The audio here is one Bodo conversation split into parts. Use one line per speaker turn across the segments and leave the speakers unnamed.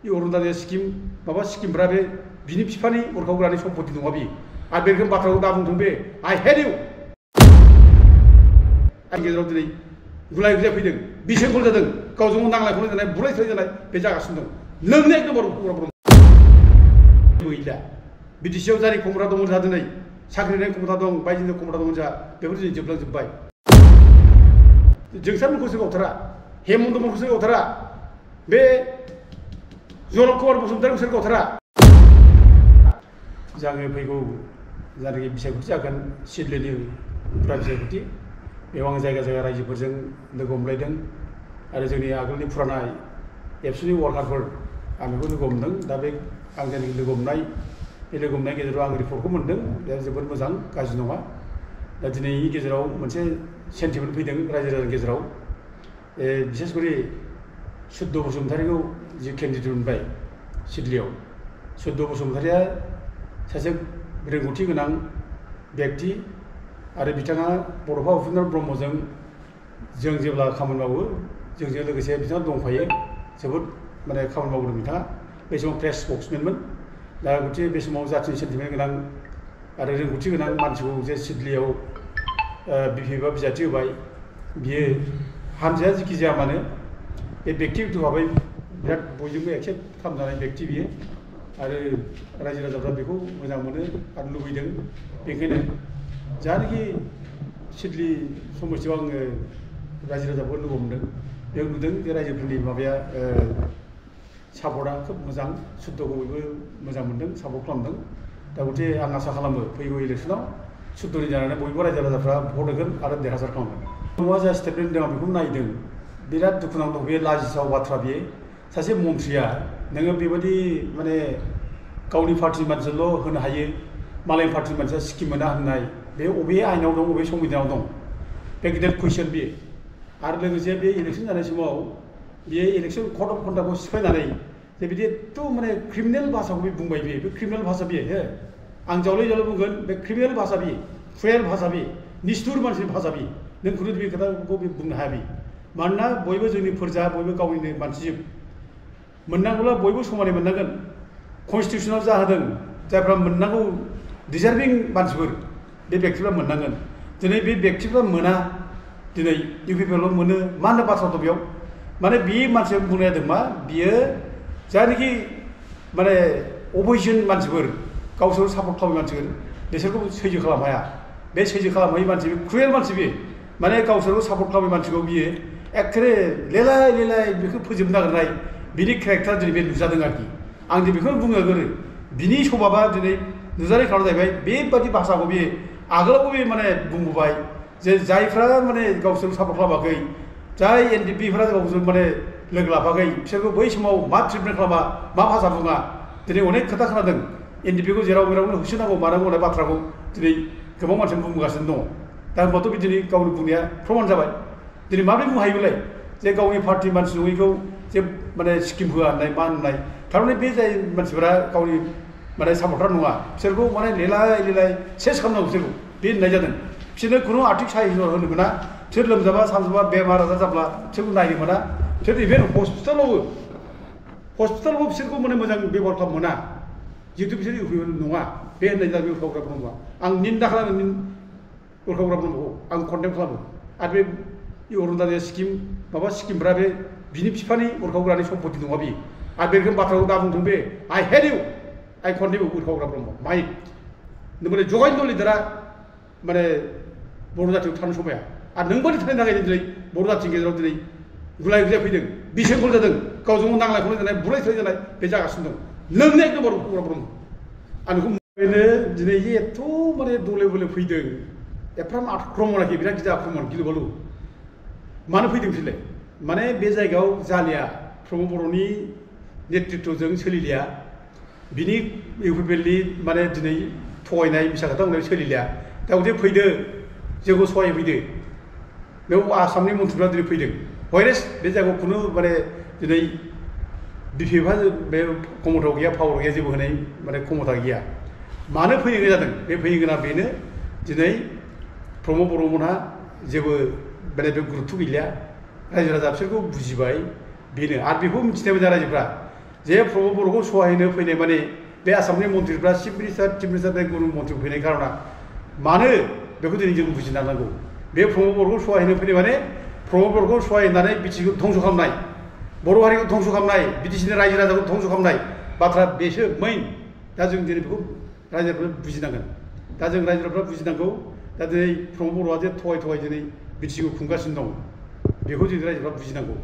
이 오른다는 시킴 마바 시킴브라 बे बिनि बिफानि उरखावग्रानि सम्पति नङा बि आरो बे रोखोम बाथ्राखौ दा बुंथों बे I hate you आंनि गेजेराव दिनै गुलाय गुजाय फैदों बिसोरखौ जादों गावजों नांलाय खमलाय जानाय बुलाय सोलाय जानाय बे जागासिनो दं नोंनो एकदम गैला बिटिसिआव जारि खमरा दङ जोंहा दिनै साख्रि होनाय खमरा दं बायदिनो खमरा दङ जोंहा बेफोर दिनै जोबलांजोब्बाय जोंसारमोनखौसो गावथारा हेमन्तमोनखौसो गावथारा बे जरल कुमार बसुमतारीखौसो गावथारा जोङो फैगौ जायनाखि बिसायख'थि जागोन सिडलिनि फुरा बिसायख'थि बेयाव आं जायगा जायगा रायजोफोरजों लोगो हमलायदों आरो जोंनि आगोलनि फुराना एबसुनि वार्कारफोर आं बेखौ लोगो हमदों दा बे आं जायनाखि लोगो हमनाय बे लोगो हमनायनि गेजेराव आं रिपर्टखौ मोन्दों दा जोबोद मोजां गाज्रि नङा दा दिनैनि गेजेराव मोनसे सेन्टिमेन्ट फैदों रायजो राजानि गेजेराव बिसेसकरि सुद्ध बसुमतारीखौ जि केन्डिडेट मोनबाय सिडलियाव सुद्ध बसुमतारीया सासे रोंगौथि गोनां व्यक्ति आरो बिथाङा बड'फा उपेन्द्र ब्रह्मजों जों जेब्ला खामानि मावो जोंजों लोगोसे बिथाङा दंफायो जोबोद माने खामानि मावदों बिथाङा बे समाव प्रेस स्पक्समेनमोन दा गथिखे बे समाव जाथिनि सेन्टिमेन्ट गोनां आरो रोंगौथि गोनां मानसिखौ जे सिडलियाव बिपि बा बिजाथि होबाय बियो हानजाया जिखि जाया मानो बे व्यक्तिगत भाबै बिराद बयजोंबो एक्सेप्ट खालामजानाय व्यक्ति बियो आरो रायजो राजाफ्रा बेखौ मोजां मोनो आरो लुबैदों बेनिखायनो जानाखि सिडली समस्तियाव आङो रायजो राजाफोर लोगो हमदों बेयाव नुदों जे रायजोफोरनि माबाया सापर्टआ खोब मोजां सुद्धखौ बयबो मोजां मोनदों सापर्ट खालामदों दा गथिखे आं आसा खालामो फैगौ इलेक्सनाव सुद्धनि जानानै बयबो रायजो राजाफ्रा भट होगोन आरो देरहासार खालामगोन नङा जा स्टेटमेन्ट दं बेखौ नायदों बिराद दुखुनांथाव बे लाजिथाव बाथ्रा बियो सासे मन्थ्रिया नोङो बेबायदि माने गावनि पार्टिनि मानसिल' होनो हायो मालायनि पार्टिनि मानसिया स्किम मोना होननाय बे अबे आयेनाव दं अबे संबिधानाव दं बे गिदिर कुइसन बियो आरो लोगोसे बे इलेक्सन जानाय समाव बियो इलेक्सन कड अफ कन्डाक्टखौ सिफायनानै जे बिदि एथ' माने क्रिमिनेल भाषाखौ बे बुंबाय बियो बे क्रिमिनेल भाषा बियो हो आं जावले जावले बुंगोन बे क्रिमिनेल भाषा बियो क्रुएल भाषा बियो निष्ठुर मानसिनि भाषा बियो नों खुनु बे खोथाखौ बे बुंनो हाया बियो मानोना बयबो जोंनि फोरजा बयबो गावनिनो मानसिजों मोननांगौब्ला बयबो समानै मोननांगोन कनस्टिटिउसनाव जा होदों जायफ्रा मोननांगौ डिजार्भिं मानसिफोर बे व्यक्तिफ्रा मोननांगोन दिनै बे व्यक्तिफ्रा मोना दिनै इउपिपिएलआव मोनो मा होननो बाथ्रा दं बेयाव माने बे मानसिया बुंनाय जादों मा बियो जायनाखि माने अपोजिसन मानसिफोर गावसोर सापर्ट खालामनाय मानसिफोर बिसोरखौ सैज्य खालामनो हाया बे सैज्य खालामहायै मानसि बे क्रुएल मानसि बियो माने गावसोरखौ सापर्ट खालामनाय मानसिखौ बियो एखेबारे लेलाय लेलाय बेखौ फोजोबनो नागिरनाय बिनि केरेक्टार दिनै बे नुजादों आरोखि आं दिनै बेखौनो बुङो गोरो बिनि सभाबा दिनै नुजानाय खालाम जाहैबाय बेबादि भाषाखौ बियो आगोलावबो बे माने बुंबोबाय जे जायफ्रा माने गावसोर सापर्ट खालामाखै जाय एनडिपिफ्रा गावसोर माने लोगो लाफाखै बिसोरखौ बै समाव मा ट्रिटमेन्ट खालामा मा भाषा बुङा दिनै अनेक खोथा खोनादों एनडिपिखौ जेराव मेरावनो होसोनांगौ मानांगौ होननाय बाथ्राखौ दिनै गोबां मानसिया बुंबोगासिनो दङ दा होनबाथ' दिनै गावनि बुंनाया प्रमान जाबाय दिनै माबोरै बुंनो हायो बेलाय जे गावनि पार्टी मानसि नङैखौ जे माने स्किम होआ होननाय मा होननाय थारमाने बे जाय मानसिफोरा गावनि माने सापर्टार नङा बिसोरखौ माने लेलाय लेलाय सेस खालामनांगौ बिसोरखौ बे होननाय जादों बिसोरनो खुनु आर्थिक साहाय्य होनो मोना बिसोर लोमजाबा सानजाबा बेमार आजार जाब्ला बिसोरखौ नायनो मोना बिसोर इभेन हस्पिटालावबो बिसोरखौ माने मोजां बेबहार खालामनो मोना जिहेतु बिसोर इउपिपिएल नङा बे होननाय जादों उरखावग्रा ब्रह्मआ आं निन्दा खालामो उरखावग्रा ब्रह्मखौ आं कन्डेम खालामो आरो बे अरुण'दय स्किम माबा स्किमफ्रा बे बिनि बिफानि उरखावग्रानि सम्पति नङा बियो आरो बे रोखोम बाथ्राखौ दा बुंथों बे आइ हेट इउ आइ कन्डेम उरखावग्रा ब्रह्म माइ माने जगायन्त लिडारा माने बर' जाथियाव थानो समाया आरो नोंबादि थानायनि थाखायनो दिनै बर' जाथिनि गेजेराव दिनै गुलाय गुजाय फैदों बिसोरखौ जादों गावजों नांलाय खमलाय जानाय बुलाय सोलाय जानाय बे जागासिनो दं नोंनो एकदम उरखावग्रा ब्रह्म आं बेखौ बेनो दिनै जे एथ' माने दले बले फैदों एफ्राम आक्रमण आरोखि बिराद गिदिर आक्रमण गिलु बालु मानो फैदों बिसोरलाय माने बे जायगायाव जालिया प्रमद बर'नि नेतृत्वजों सोलिलिया बिनि इउपिपिएलनि माने दिनै थगायनाय मिसा खोथा बुंनाय सोलिलिया दा गथिखे फैदो जोंखौ सहाय फैदो बेयाव आसामनि मन्थ्रिफ्रा दिनै फैदों वाइरेस बे जायगायाव खुनु माने दिनै बिपिएफआ बे क्षमतायाव गैया पावार गैया जेबो होनाय माने क्षमता गैया मानो फैनो जादों बे फैनो गोनां बेनो दिनै प्रमद बर'मोनहा जेबो माने बे गुरुत्व गैलिया रायजो राजा बिसोरखौ बुजिबाय बेनो आरो बेखौ मिथिनाय बायदि रायजोफ्रा जे प्रमद बर'खौ सहाय होनो फैनाय माने बे आसामनि मन्थ्रिफ्रा चिफ मिनिस्टार गुबुन मन्थ्रि फैनाय कारना मानो बेखौ दिनै जों बुजिना लानांगौ बे प्रमद बर'खौ सहाय होनो फैनाय माने प्रमद बर'खौ सहाय होनानै बिटिसिखौ धंस खालामनाय बर' हारिखौ धंस खालामनाय बिटिसिनि रायजो राजाखौ धंस खालामनाय बाथ्रा बेसो मेइन दा जों दिनै बेखौ रायजोफ्रा बुजिनांगोन दा जों रायजोफ्रा बुजिनांगौ दा दिनै प्रमद बर'आ जे थगाय दिनै बिटिसिखौ खुंगासिनो दं बेखौ जों रायजोफ्रा बुजिनांगौ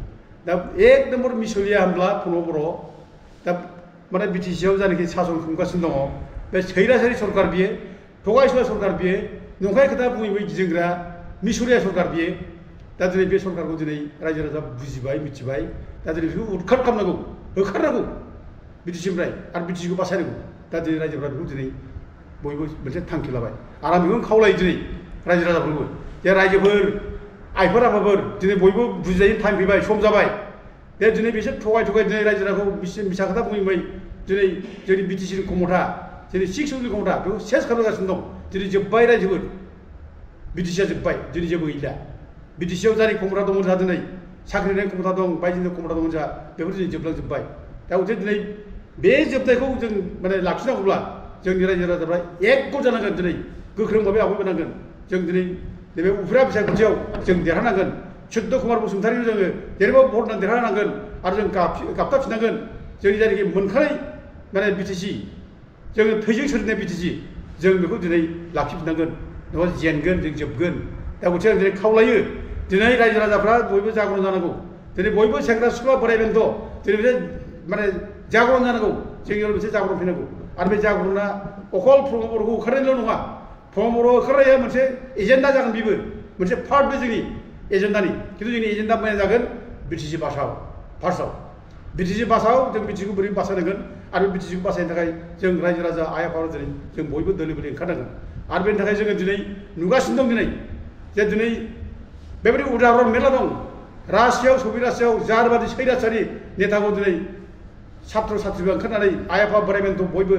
दा एक नम्बर मिसलिया होनब्ला प्रमद बर' दा माने बिटिसिआव जायनाखि सासन खुंगासिनो दङ बे सैरासारि सरकार बियो थगायसुला सरकार बियो नंखाय खोथा बुङै गिदिंग्रा मिसलिया सरकार बियो दा दिनै बे सरकारखौ दिनै रायजो राजा बुजिबाय मिथिबाय दा दिनै बेखौ उदखार खालामनांगौ होखारनांगौ बिटिसिनिफ्राय आरो बिटिसिखौ बासायनांगौ दा दिनै रायजोफ्रा बेखौ दिनै बयबो मोनसे थांखि लाबाय आरो आं बेखौनो खावलायो दिनै रायजो राजाफोरखौ जे रायजोफोर आइफोर आफाफोर दिनै बयबो बुजिनायनि टाइम फैबाय सम जाबाय दे दिनै बिसोर थगाय दिनै रायजो राजाखौ मिसा खोथा बुङै दिनै जोंनि बिटिसिनि क्षमता दिनै 6 इउनिटनि क्षमता बेखौ सेस खालामगासिनो दं दिनै जोब्बाय रायजोफोर बिटिसिआ जोब्बाय दिनै जेबो गैला बिटिसिआव जाय क्षमता दंमोन जोंहा दिनै साख्रि होनायनि क्षमता दं बायदिनि क्षमता दंमोन जोंहा बेफोर दिनै जोबलांजोब्बाय दा दिनै बे जोबनायखौ जों माने लाखिनांगौब्ला जोंनि रायजो राजाफ्रा एकगट जानांगोन दिनै गोख्रों भाबै आवगायबोनांगोन जों दिनै नैबे उफ्रा बिसायख'थियाव जों देरहानांगोन सत्य कुमार बसुमतारिखौ जोङो जेरैबाबो भट होनानै देरहानांगोन आरो जों गाबथाफिननांगोन जोंनि जायनाखि मोनखानाय माने बिटिसि जोङो थैजों सोरजिनाय बिटिसि जों बेखौ दिनै लाखिफिननांगोन नङाबा जेनगोन जों जोबगोन दा गथिखे आं दिनै खावलायो दिनै रायजो राजाफ्रा बयबो जागरण जानांगौ दिनै बयबो सेंग्रा सिख्ला बोराय बेन्थ' दिनै बे माने जागरण जानांगौ जोंनियाव मोनसे जागरण फैनांगौ आरो बे जागरना अकल प्रमद बर'खौ होखारनायल' नङा प्रमद बर' होखारनाया मोनसे एजेन्डा जागोन बेबो मोनसे पार्ट बे जोंनि एजेन्डानि खिन्थु जोंनि एजेन्डा माया जागोन बिटिसि बासाव फार्स्टआव बिटिसि बासाव जों बिटिसिखौ बोरै बासायनांगोन आरो बिटिसिखौ बासायनो थाखाय जों रायजो राजा आइ आफाफोरा दिनै जों बयबो दोलो ओंखारनांगोन आरो बेनि थाखाय जोङो दिनै नुगासिनो दं दिनै जे दिनै बेबायदि उदाहरन मेरला दं रासियाव सौबि रासियाव जारबादि सैरासारि नेताखौ दिनै सात्र साथ्रिफ्रा ओंखारनानै आइ आफा बोराय बेन्थ' बयबो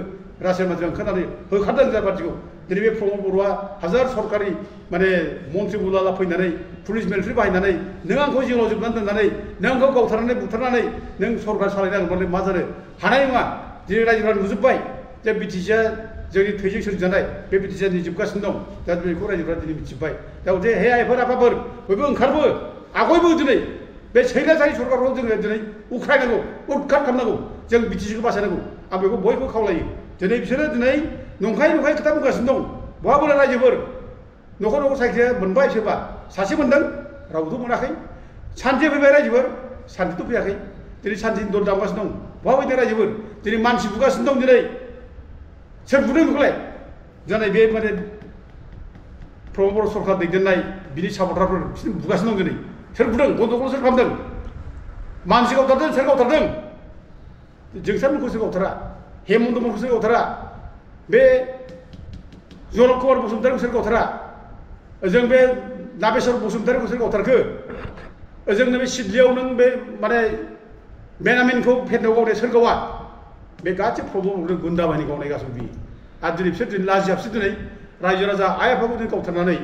रासिया मानसिफ्रा ओंखारनानै होखारदों जारबादिखौ दिनै बे प्रमद बर'आ हाजार सरकारि माने मन्त्रि बुलाला फैनानै पुलिस मिलिटारि बाहायनानै नों आंखौ जेलाव जोबनानै दोननानै नों आंखौ गावथारनानै बुथारनानै नों सरकार सालायनांगोन माने मा जानो हानाय नङा दिनै रायजोफ्रा नुजोब्बाय जे बिटिसिआ जोंनि थैजों सोरजिजानाय बे बिटिसिआ जोबगासिनो दं दा बेखौ रायजोफ्रा दिनै मिथिबाय दा जे हे आइफोर आफाफोर बयबो ओंखारबो आगयबो दिनै बे सैरासारि सरकारखौ जोङो दिनै उख्रायनांगौ उदखार खालामनांगौ जों बिटिसिखौ बासायनांगौ आं बेखौ बयबो खावलायो दिनै बिसोरो दिनै नंखाय खोथा बुंगासिनो दं बहा बोला रायजोफोर न'खर सायखिया मोनबाय सोरबा सासे मोनदों रावबोथ' मोनाखै सान्थि फैबाय रायजोफोर सान्थिथ' फैयाखै दिनै सान्थिनि दल दामगासिनो दं बहा फैदों रायजोफोर दिनै मानसि बुगासिनो दं दिनै सोर बुदों बेखौलाय जानाय बे माने प्रमद बर' सरकार दैदेननाय बिनि सापर्टारफोर बिसोर बुगासिनो दं दिनै सोर बुदों गन्दगल सोर खालामदों मानसि गावथारदों सोर गावथारदों जोंसारमोनखौ सोर गावथारा हेमन्तमोनखौ सोर गावथारा बे जनक कुमार बसुमतारिखौ सोर गावथारा जों बे नागेश्वर बसुमतारिखौ सोर गावथारखो जोंनो बे सिदलियाव नों बे माने बेनामिनखौ फेटनायाव गावनाय सोर गावा बे गासैबो प्रमद गुन्दा बाहिनी गावनाय गासैबो बियो आरो दिनै बिसोर दिनै लाजिहाबसो दिनै रायजो राजा आइ आफाखौ दिनै गावथारनानै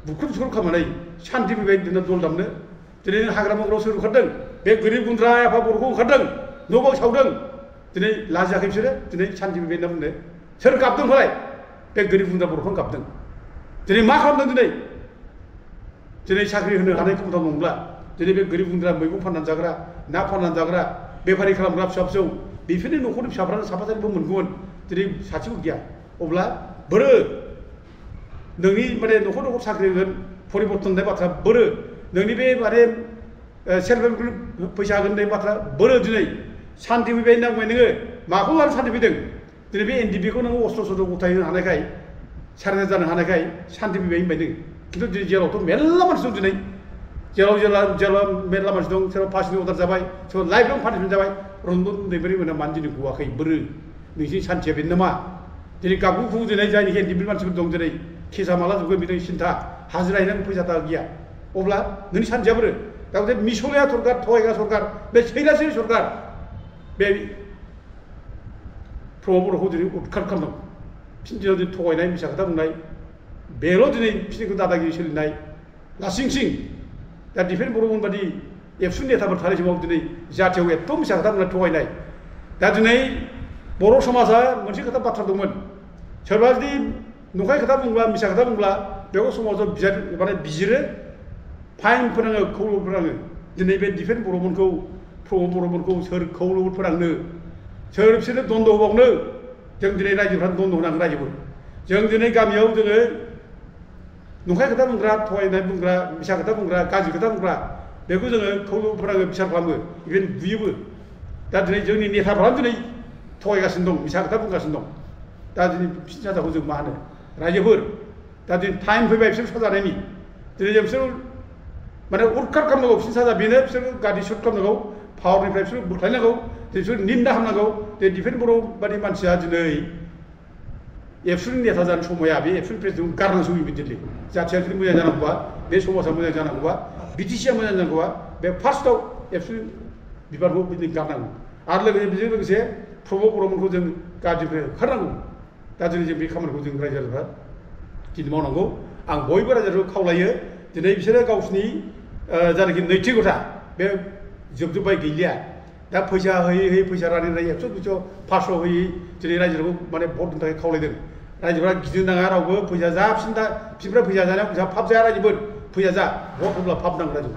बुख्रुब सुख्रुब खालामनानै सान्थि फैबाय दिनै दल दामनो दिनै हाग्रा बंग्रायाव सोर ओंखारदों बे गोरिब गुन्द्रा आइ आफा बर'खौ ओंखारदों न' बां सावदों दिनै लाजियाखै बिसोरो दिनै सान्थि फैबाय होनना बुंदों सोर गाबदों फालाय बे गोरिब गुन्द्रा बर'खौ गाबदों दिनै मा खालामदों दिनै साख्रि होनो हानाय क्षमता नंला दिनै बे गोरिब गुन्द्रा मैगं फाननानै जाग्रा ना फाननानै जाग्रा बेफारि खालामग्रा फिसा बेफोरनि न'खरनि फिसाफ्रानो साफा सानैबो मोनगौमोन दिनै सासेबो गैया अब्ला बोरो नोंनि माने न'खर साख्रि होगोन परिबर्तन होननाय बाथ्रा बोरो नोंनि बे माने सेल्फ हेल्प ग्रुप फैसा होगोन होननाय बाथ्रा बोरो दिनै सान्थि फैबाय होनना बुंबाय नोङो माखौ लानो सान्थि फैदों दिनै बे एनडिपिखौ नोङो अस्त्र सत्र गथाय होनो हानायखाय सारेन्डार जानो हानायखाय सान्थि फैबाय होनबाय नों खिन्थु दिनै जेलावथ' मेरला मानसि दं दिनै जेराव मेरला मानसि दं सोरबा फासिनि अर्डार जाबाय सोरबा लाइफ लं पानिशमेन्ट जाबाय रन्जन दैमारि मोना मानो दिनै गवाखै बोरो नोंसिनि सान्थिया बेनो नामा दिनै गाबगु दिनै जायनिखि एनडिपि मानसिफोर दं दिनै केसा माला जोबगोन बिदि सिन्था हाजिरा हैनानै फैसा थाखा गैया अब्ला नोंनि सान्थिया बोरो दा मिसलिया सरकार थगायग्रा सरकार बे सैरासारि सरकार बे प्रमद बर'खौ दिनै उदखार खालामदों बिसोरनि दिनाव दिनै थगायनाय मिसा खोथा बुंनाय बेल' दिनै बिसोरनिखौ दादागिरि सोलिनाय लासिं सिं दा दिफेन बर'मोन बादि एबसुनि नेताफोर थानाय समाव दिनै जाथियाव एथ' मिसा खोथा बुंनाय थगायनाय दा दिनै बर' समाजा मोनसे खोथा बाथ्रा दंमोन सोरबा जुदि नंखाय खोथा बुंब्ला मिसा खोथा बुंब्ला बेखौ समाजाव बिजिरो फाइन फोनाङो खौलौ फोनाङो दिनै बे डिफेन्स बर'मोनखौ प्रमद बर'मोनखौ सोर खौलौ फोनांनो सोर बिसोरनो दन्द होबावनो जों दिनै रायजोफ्रा दन्द होनांगोन रायजोफोर जों दिनै गामियाव जोङो नंखाय खोथा बुंग्रा थगायनाय बुंग्रा मिसा खोथा बुंग्रा गाज्रि खोथा बुंग्रा बेखौ जोङो खौलौ फोनाङो बिसार खालामो इभेन बुयोबो दा दिनै जोंनि नेताफ्रानो दिनै थगायगासिनो दं मिसा खोथा बुंगासिनो दं दा दिनै बिसोरनि साजाखौ जों मा होनो रायजोफोर दा दिनै टाइम फैबाय बिसोर साजानायनि दिनै जों बिसोर माने उदखार खालामनांगौ बिसोरनि साजा बेनो बिसोरखौ गाज्रि सुट खालामनांगौ पावारनिफ्राय बिसोर बोख्लायनांगौ बिसोर निन्दा खालामनांगौ जे डिफेन्स बर' बादि मानसिया दिनै एबसुनि नेता जानो समाया बे एबसुनि प्रेसिडेन्टखौ गारनांसौ इमिडियेटलि जाथिया जुदि मोजां जानांगौबा बे समाजा मोजां जानांगौबा बिटिसिआ मोजां जानांगौबा बे फार्स्टआव एबसुनि बिबानखौ बिदिनो गारनांगौ आरो बेजों लोगोसे प्रमद बर'मोनखौ जों गाज्रिनिफ्राय होखारनांगौ दा दिनै जों बे खामानिखौ जों रायजो राजाफ्रा दिनै मावनांगौ आं बयबो रायजोफोरखौ खावलायो दिनै बिसोरो गावसिनि जायनाखि नैतिकता बे जोबजोब्बाय गैलिया दा फैसा होयै होयै फैसा रानै रानै 100 200 500 होयै दिनै रायजोफोरखौ माने भट होनो थाखाय खावलायदों रायजोफ्रा गिदिर नाङा रावबो फैसा जा बिसोरनिफ्राय फैसा जानायाव फैसा फाब जाया रायजोफोर फैसा जा भट होब्ला फाब नांगौ रायजो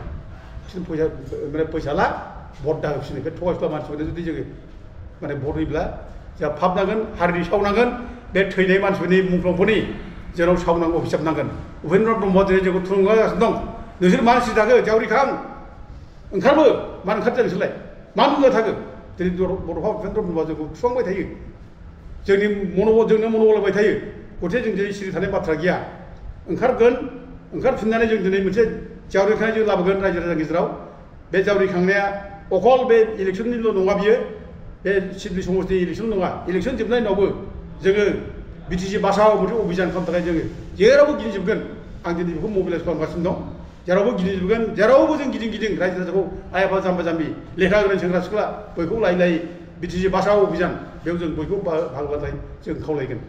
बिसोर फैसा माने फैसा ला भट दा होफिनो बे थगायसुला मानसिफोरनो जुदि जोङो माने भट होयोब्ला जोंहा फाब नांगोन हारिनि सावनांगोन बे थैनाय मानसिफोरनि मुंख्लंफोरनि जेराव सावनांगौ हिसाब नांगोन उपेन्द्र ब्रह्मआ दिनै जोंखौ थुलुंगागासिनो दं नोंसोर मा सिरि थाखो जावरिखां ओंखारबो मानो ओंखारदों नोंसोरलाय मा बुंनो थाखो दिनै बड'फा उपेन्द्र ब्रह्मआ जोंखौ थुफांबाय थायो जोंनो मनबल होबाय थायो गथे जों दिनै सिरि थानाय बाथ्रा गैया ओंखारगोन ओंखारफिननानै जों दिनै मोनसे जावरिखांनाय जों लाबोगोन रायजो राजानि गेजेराव बे जावरिखांनाया अकल बे इलेक्सननिल' नङा बियो बे सिडलि समस्ति इलेक्सन नङा इलेक्सन जोबनायनि उनावबो जोङो बिटिसि बासाव मोनसे अभियान खालामनो थाखाय जोङो जेरावबो गिदिंजोबगोन आं दिनै बेखौ मबिलाइज खालामगासिनो दं जेरावबो गिदिंजोबगोन जेरावबो जों गिदिं रायजो राजाखौ आइ आफा जाम्बा जाम्बि लेखा गोरों सेंग्रा सिख्ला बयखौ लायै बिटिसि बासाव अभियान बेयाव जों बयखौ बाहागो लानाय जों खावलायगोन